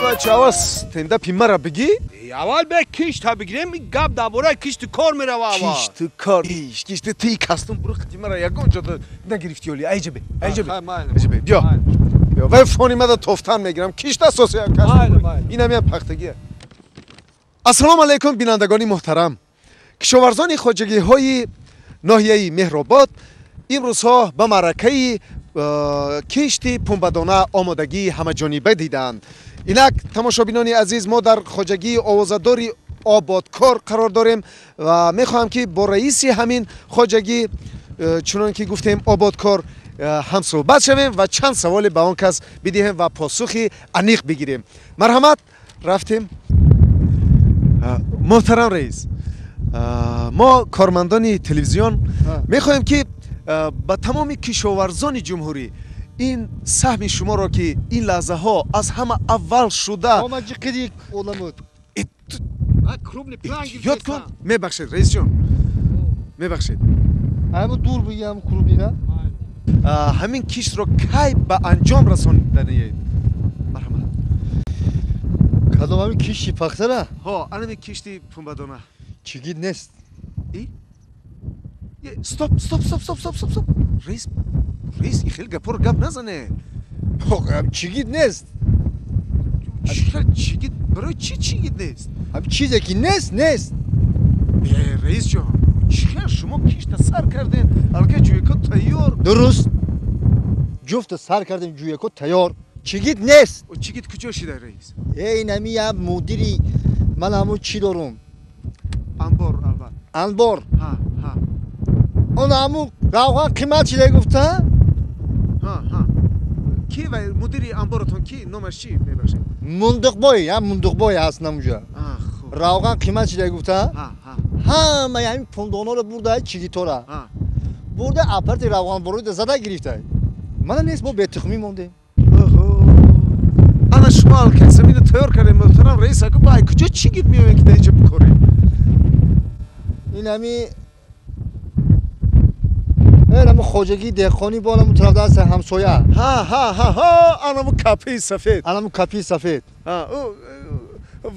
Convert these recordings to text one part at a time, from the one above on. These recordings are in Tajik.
Бача, стендапи мара бигӣ? Аввал бе кишта бигирем, гап дар бораи кишту кор мерава аввал. Кишту кор, кишти ти кастум буруқти мара ягон ҷода нагирифти оли. Айҷабе, айҷабе. Айҷабе. Биё. Биё, вай фони мада тофтан мегирам. Кишт асоси кастум. Инам я пахтагия. Ассалому алайкум бинандагони муҳтарам. Кишоварзони хоҷагиҳои ноҳияи Меҳробод имрӯзҳо ба маъракаи кишти пунбадона омодагии ҳамаҷониба дидаанд. Инак тамошобинони азиз, мо дар хоҷагии овозадори Ободкор қарор дорем ва мехоҳам ки бо раиси ҳамин хоҷагӣ, чунон ки гуфтем Ободкор, ҳамсӯҳбат шавем ва чанд саволе ба он кас бидиҳем ва посухи аниқ бигирем. Марҳамат, рафтем. Муҳтарам раис, мо кормандони телевизион мехоҳем ки ба тамоми кишоварзони ҷумҳурӣ ин саҳми шуморо ки ин лаҳзаҳо аз ҳама аввал шуда ёд кун. Мебахшед раисҷон, мебахшед, ҳамин киштро кай ба анҷом расонданиед? Марҳамат. Кадом ҳамин кишти пахтара? Ҳо, анами кишти пунбадона. Чигит нест. Стоп, стоп, стоп, стоп, стоп, стоп, стоп. Раис, раис, ин хеле гапҳоро гап назане. Чигит нест. Чигит барои чӣ чигит нест? Ҳамин чизе ки нест, нест. Раисҷон, чӣ хел шумо кишта сар кардем, аллакай ҷӯяко тайёр. Дуруст. Ҷуфта сар кардем, ҷӯяко тайёр. Чигит нест. Чигит куҷо шида, раис? Ин ҳами як мудири ман ҳамун чӣ дорум? Анбор, албатта. Анбор. Ҳа, ҳа. Он ҳамун равған қимат шида гуфта? Ҳа, ҳа. Ки ва мудири анборотон ки? Номаш чӣ мебахшед? Мундуқбой, я Мундуқбой ҳаст намуҷа. Равған қимат шида гуфта? Ҳа, ҳа. Ҳамаи ҳамин пундонҳоро бурда, чигитора. Бурда аппарати равғанбурида зада гирифта. Мана нест, мо бетухмӣ мондем. Ана шумо аллакай замина тайёр кардем, муҳтарам раис, аку ба куҷо чигит меоем ки дар инҷо бикорем? Ин ҳами анамо хоҷагии деҳқонӣ бо анамо тараф ҳамсоя. Ҳа, ҳа, ҳа, ҳа, анамо капии сафед. Анамо капии сафед.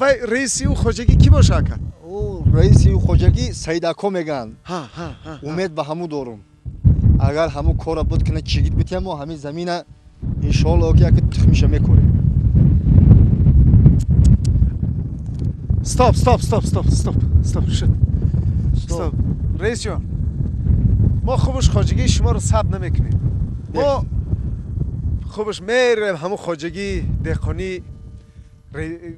Вай раиси ӯ хоҷагӣ кӣ боша ака? Ӯ раиси ӯ хоҷагӣ Саидако мегӯянд. Ҳа, ҳа, ҳа. Умед ба ҳаму дорум. Агар ҳаму корро буд кина чигит битиҳам, мо ҳамин замина иншоалло ки яке тухмиша мекорем. Стоп, стоп, стоп, стоп, стоп, стоп, стоп. Раисҷон, мо хубаш хоҷагии шуморо сабт намекунем. Мо хубаш меравем ҳамун хоҷагии деҳқонӣ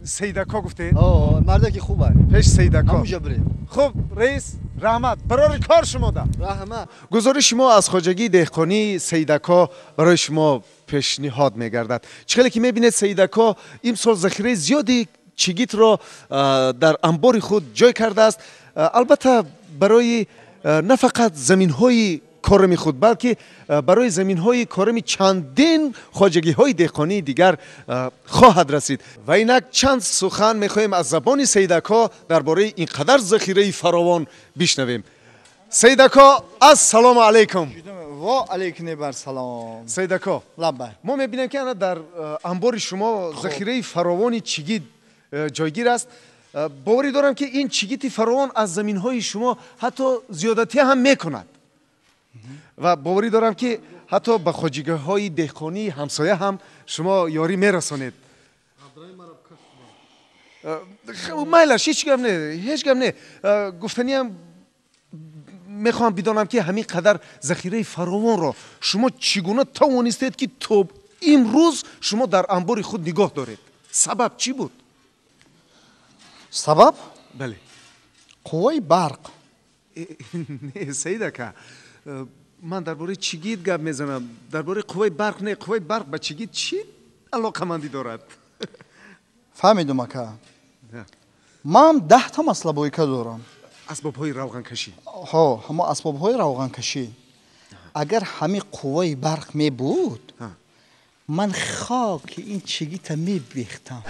Саидако гуфтед? Мардаки хуб аст. Пеш Саидако. Ҳамунҷа бирем. Хуб, раис, раҳмат. Барори кор шумода. Раҳмат. Гузориши мо аз хоҷагии деҳқонии Саидако барои шумо пешниҳод мегардад. Чӣ хеле ки мебинед, Саидако имсол захираи зиёди чигитро дар анбори худ ҷой кардааст. Албатта барои на фақат заминҳои корами худ, балки барои заминҳои корами чандин хоҷагиҳои деҳқонии дигар хоҳад расид. Ва инак чанд сухан мехоҳем аз забони Саидако дар бораи ин қадар захираи фаровон бишнавем. Саидако, ассалому алайкум. Ва алайкум ассалом. Саидако, лаббай. Мо мебинем ки ана дар анбори шумо захираи фаровони чигит ҷойгир аст. Боварӣ дорам ки ин чигити фаровон аз заминҳои шумо ҳатто зиёдатӣ ҳам мекунад ва боварӣ дорам ки ҳатто ба хоҷагиҳои деҳқонии ҳамсоя ҳам шумо ёрӣ мерасонед. Майлаш, ҳеҷ гап не, ҳеҷ гап не. Гуфтаниам мехоҳам бидонам ки ҳамин қадар захираи фаровонро шумо чӣ гуна тавонистед ки то имрӯз шумо дар анбори худ нигоҳ доред? Сабаб чӣ буд? Сабаб? Бале. Қувваи барқ. Не, Саидака, ман дар бораи чигит гап мезанам, дар бораи қувваи барқ не. Қувваи барқ ба чигит чӣ алоқамандӣ дорад? Фаҳмидум, ака. Ман 10та маслобойка дорам. Асбобҳои равғанкашӣ. Ҳо, ҳамо асбобҳои равғанкашӣ. Агар ҳамин қувваи барқ мебуд, ман хоки ин чигита мебехтам.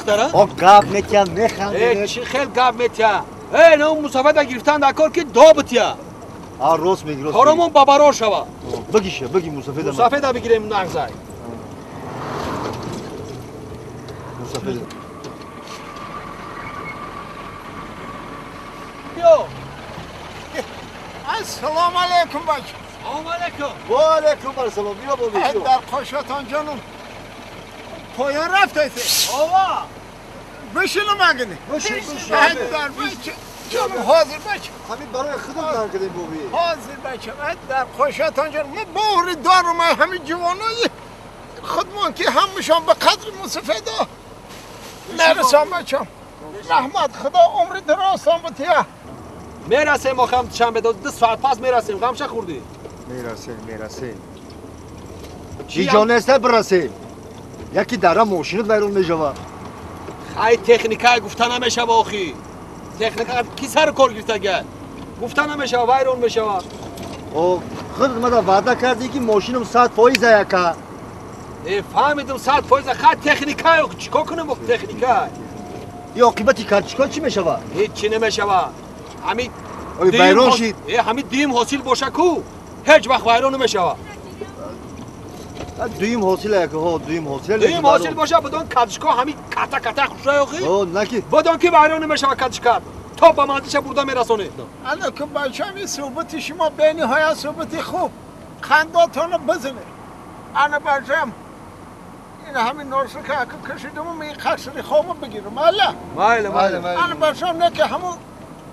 духтара? О гап метия, механдем. Э, чӣ хел гап метия? Э, на мусафеда гирифтан дар кор ки добития. А рост меги, рост. Коромон бабарор шава. Бигиша, биги мусафеда. Мусафеда бигирем нағзай. Мусафеда. Йо. Ассалому алайкум бача. Салом алайкум. Ва алайкум ассалом. Биё бо биё. Дар қошатон ҷонум. Поён рафтаед. Ова. Бишинам агни. Бишин, бишин. Дар бача. Ҷонум ҳозир бача. Ҳамин барои худам дар кардем боби. Ҳозир бача. Дар қошатон ҷонум. Мо боври дорум ҳамин ҷавонои худмон ки ҳамашон ба қадри мусафеда нарасан бачам. Раҳмат Худо умри дарозтон бития. Мерасем охам душанбе, 2 соат пас мерасем. Ғамша хӯрдӣ? Мерасем, мерасем. Чӣ ҷо неста бирасем. Яки дара мошинат вайрон мешава. Хай техника гуфта намешава охи. Техника ки сар кор гирифтага? Гуфта намешава, вайрон мешава. О, худ мада ваъда кардӣ ки мошинам 100% яка. Э, фаҳмидам 100%, хай техника чикор кунем бо техника? И оқибати карточка чӣ мешава? Ҳеҷ чӣ намешава. Ҳамин вайрон шид. Э, ҳамин дуюм ҳосил боша ку, ҳеҷ вақт вайрон намешава. Дуюм ҳосил яка, ҳо, дуюм ҳосил. Дуюм ҳосил боша, бидон карточка ҳамин ката ката хушрай охи. Ҳо, наки. Бидон ки вайрон намешава карточка. То ба манзилша бурда мерасонед. Ана ки бачам ин суҳбати шумо бениҳоят суҳбати хуб. Қандотонро бизанед. Ана бачам ин ҳамин норсака ака кашидаму ин қасри хобо бигирам. Алла. Майли, майли. Ана бачам не ки ҳамун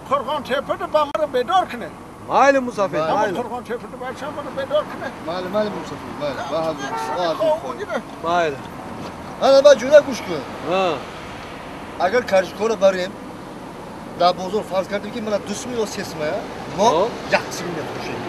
Қурғонтепаро ба маро бедор кунед. Майли мусафир, майли. Қурғонтепаро бачам маро бедор кунед. Майли, майли мусафир, майли. Ба ҳазур. Майли. Ана ба ҷура гӯш кун. Агар карчкоро барем, дар бозор фарз кардем ки мана 2 сум ё 3 сум, мо 1 сум мефурӯшем.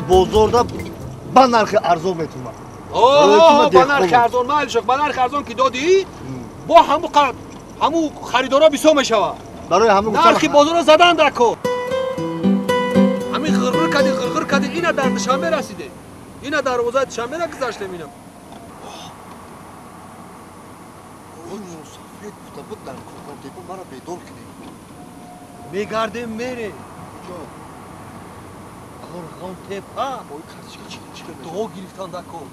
Бозорда ба нархи арзон метумад. О, ба нархи арзон, майли шок, ба нархи арзон ки додӣ, бо ҳаму харидорро бисёр мешавад. Барои ҳаму нархи бозорро задан дар кор. Ҳамин ғирғир кардӣ, ғирғир кардӣ, ина дар Душанбе расидем. Ина дарвозаи Душанберо гузаштем ина. Ой, мусафир гуфта буд дар Қурғонтепа маро бедор кунед. Мегардем мерем. Куҷо? Қурғонтепа. Ой, карточка чӣ дуо гирифтан дар кор.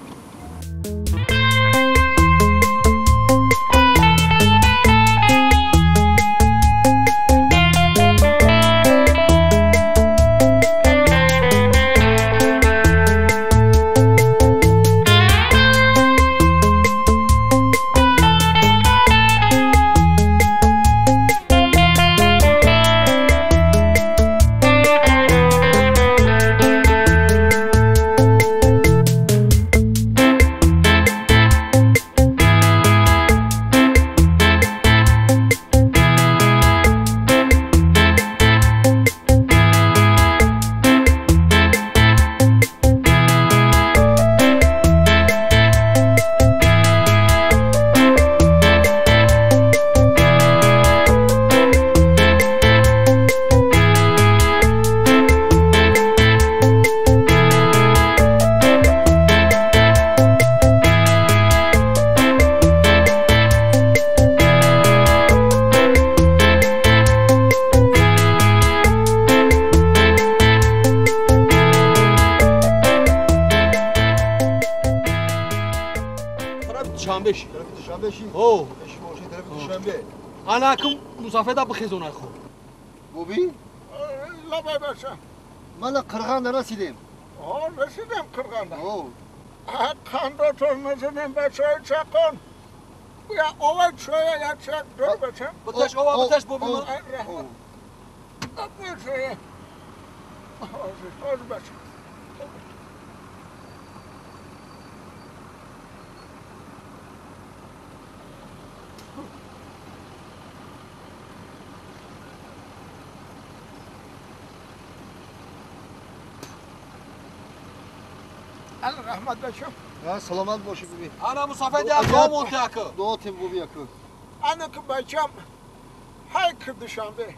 Ана кум мусафеда бихезонай хуб. Боби? Лабай бача. Мана Қирғанда расидем. О, расидем Қирғанда. О. Қандотон назанем бачаи чақон. Я ова чоя я чак дор бача. Биташ ова биташ боби ман. Раҳмат. Бача. Ҳозир бача. Ала раҳмат бачам. Саломат бошӣ буби. Ана мусофир як дуо монте ака. Дуо тем буби ака. Ана ки бачам ҳай ки Душанбе.